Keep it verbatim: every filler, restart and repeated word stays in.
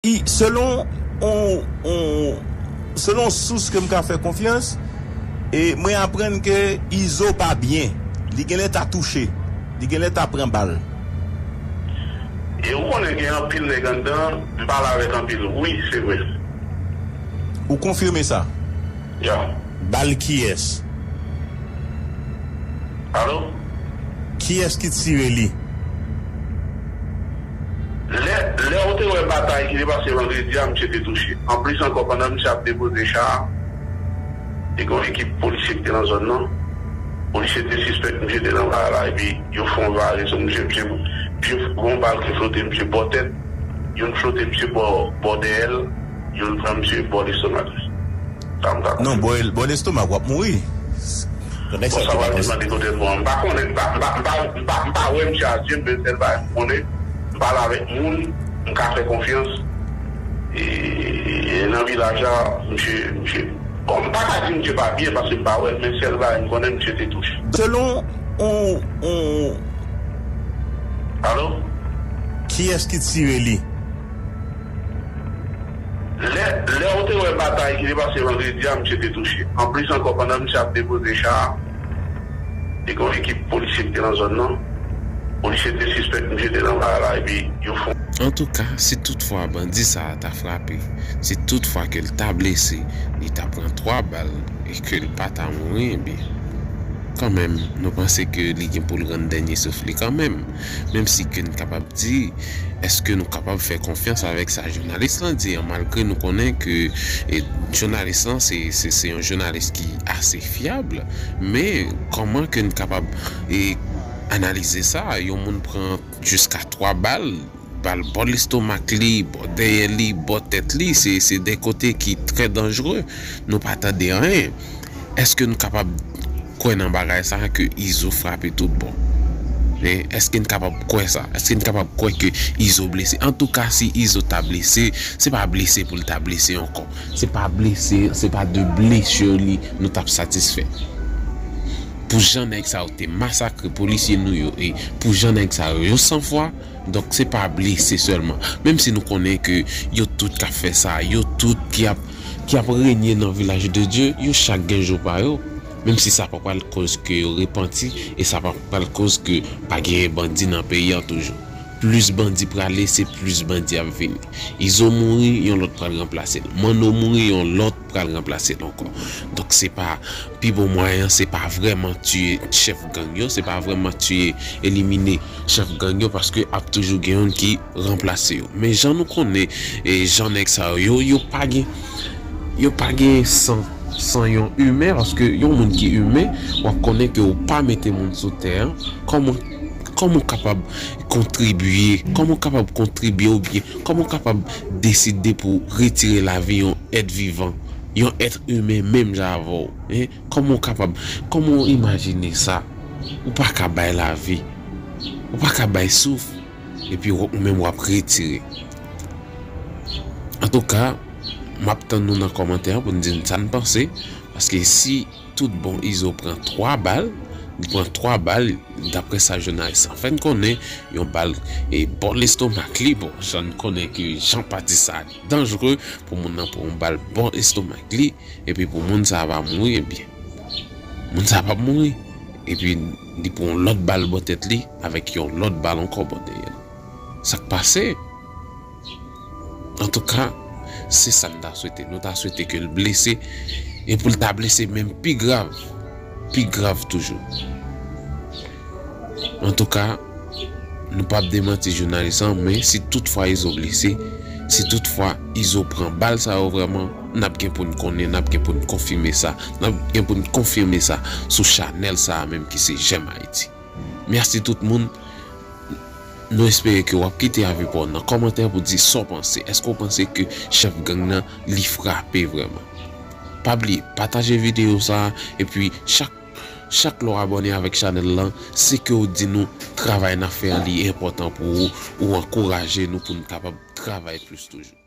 I, selon on, on, selon sous ke m ka fè konfyans, e mwen aprann ke Izo pa byen. Li genlè ta touche. Li genlè ta pran bal. E ou konnen gen anpil nèg anndan, m pale avèk anpil. Wi, se vre. Ou konfime sa? Ya. Bal kiyès? Alo? Kiyès ki tire li? Lè, lè ou te wè batay ki te pase vandredi a, misye te touche. Anplis ankò, pandan misye ap depoze cha a, te gen yon ekip polisye ki te nan zòn nan. Polisye te sispèk misye te nan bagay la, epi yo fè yon vare sou misye. Misye, misye, gen yon bal ki flote misye bò tèt, youn flote misye bò, bò dèyè l, youn pran misye bò lestomak li. Sa m ka konfime. Non, bò, bò lestomak, w ap mouri. Bon, sa pral depann de kote l pran. M pa konnen, m pa, m pa, m pa, m pa, m pa wè misye a zye m, men sèl bagay m konnen, m pale avèk moun, m ka fè konfyans. E, e nan vilaj la, misye, misye, bon, m pa ka di misye pa byen paske m pa wè l, men sèl bagay m konnen, misye te touche. Selon on, on, Alo? Kiyès ki tire li? Lè, lè ou te wè batay ki te pase vandredi a, misye te touche. Anplis ankò, pandan misye ap depoze cha a, te gen yon ekip polisye ki te nan zòn nan. Polisye te sispèk misye te nan bagay la, epi yo fè yon... Antouka, si toutfwa bandi sa a ta frape, si toutfwa ke l ta blese, li ta pran twa bal e ke l pa ta mouri, ebyen, kanmenm, nou panse ke li gen pou l rann dènye souf li kanmenm. Menm si ke n kapab di, èske nou kapab fè konfyans avèk sa jounalis lan di an, malgre nou konnen ke, e, jounalis lan se, se, se yon jounalis ki ase fyab, men kòman ke n kapab, e, analize sa? Yon moun pran jiska twa bal, bal bò lestomak li, bò dèyè li, bò tèt li, se, se de kote ki trè danjere. Nou pa tande anyen. Èske nou kapab kwè nan bagay sa a ke Izo frape tout bon? Hein? Èske n kapab kwè sa? Èske n kapab kwè ke Izo blese? Antouka, si Izo ta blese, se pa blese pou l ta blese ankò. Se pa blese, se pa de blesi li nou t ap satisfè. Pou jan nèg sa yo te masakre polisye nou yo e pou jan nèg sa yo, yo sanfwa, donk se pa blese sèlman. Menm si nou konnen ke yo tout k ap fè sa, yo tout ki ap, ki ap renye nan vilaj de Dye, yo chak gen jou pa yo. Menm si sa pa pral koz ke yo repanti e sa pa pral koz ke pa genyen bandi nan peyi an toujou. Plis bandi prale, se plis bandi ap vini. Izo mouri, yon lòt pral ranplase l. Manno mouri, yon lòt pral ranplase l ankò. Donk se pa, pi bon mwayen an, se pa vrèman tiye chèf gang yo, se pa vrèman tiye, elimine chèf gang yo, paske ap toujou gen youn ki ranplase yo. Men jan nou konnen, e jan nèg sa yo, yo, yo pa gen, yo pa gen san, san yon imen, paske yon moun ki imen, w ap konnen ke w pa mete moun sou tè an, kòman, kòman w kapab kontribye, kòman w kapab kontribye oubyen kòman w kapab deside pou retire lavi yon èt vivan, yon èt imen menm jan avè w, hein? Kòman w kapab, kòman w imajine sa? Ou pa ka bay lavi, ou pa ka bay souf, epi w, ou menm w ap retire. Antouka, m ap tann nou nan kòmantè an pou n di n sa n panse, paske si tout bon Izo pran twa bal, li pran twa bal, daprè sa jounalis lan fè n konnen, yon bal e bò lestomak li, bon, jan n konnen ke jan pati sa danjere pou moun nan pran yon bal bò lestomak li, epi pou moun sa a pa mouri, ebyen, moun sa a p ap mouri. Epi li pran yon lòt bal bò tèt li, avèk yon lòt bal ankò bò dèyè l. Sa k pase? Antouka, se sa n ta swete. Nou ta swete ke l blese, e pou l ta blese menm pi grav, pi grav toujou. Antouka, nou p ap demanti jounalis lan, men si toutfwa Izo blese, si toutfwa Izo pran bal sa yo vrèman, n ap gen pou n konnen, n ap gen pou n konfime sa, n ap gen pou n konfime sa sou chanèl sa a menm ki se J'aime Haïti. Mèsi tout moun. Nou espere ke w ap kite avi pa w nan kòmantè pou di sa w panse. Èske w panse ke chèf gang nan, li frape vrèman? Pa bliye, pataje videyo sa a, epi chak, chak lè w abòne avèk chanèl lan, se ke w di nou travay n ap fè an, li enpòtan pou ou, ou ankouraje nou pou n kapab travay plis toujou.